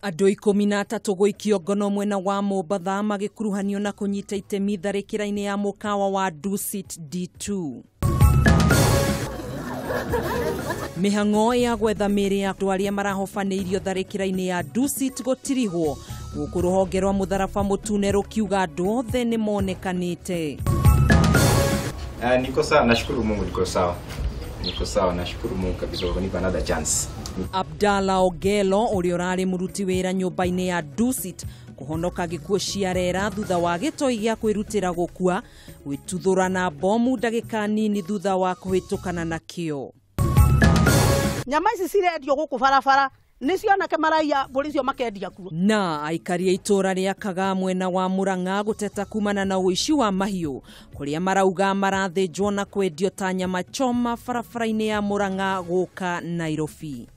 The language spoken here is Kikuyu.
Andũ 13 gũikio ngono mwena wa Mombatha magĩkuruhanio na kũnyita itemi tharĩkĩra-inĩ ya mũkawa wa Dusit D2. Mĩhang'o ya gwetha mĩĩrĩ ya andũ arĩa marahobanĩirio tharĩkĩra-inĩ ya Dusit gũtirihwo gũkũ rũhonge rwa mũtharaba mũtune rũkiuga andũ othe nĩ monekanĩte. Niko sawa, nashukuru Mungu, niko sawa. Niko sawa, nashukuru Mungu kabisa kwa kunipa another chance. Abdalla Ogelo ũrĩa ũrarĩ mũruti wĩra nyũmba-inĩ ya Dusit kũhonoka gĩkuũ cia rera thutha wa gĩtoi gĩa kwĩrutĩra gũkua gwĩtuthũra na bomu ndagĩka nini thutha wa kũhĩtũkana nakĩo. Nyama ici cirendio gũkũ barabara nĩcio anake maraiya mbũri icio makendia kuo. Na aikari a itũra rĩa Kagaa mwena wa Murang'a gũteta kumana na ũici wa mahiũ kũrĩa marauga marathĩnjwo na kwendio ta nyama choma barabara-inĩ ya Murang'a gũka Nairobi.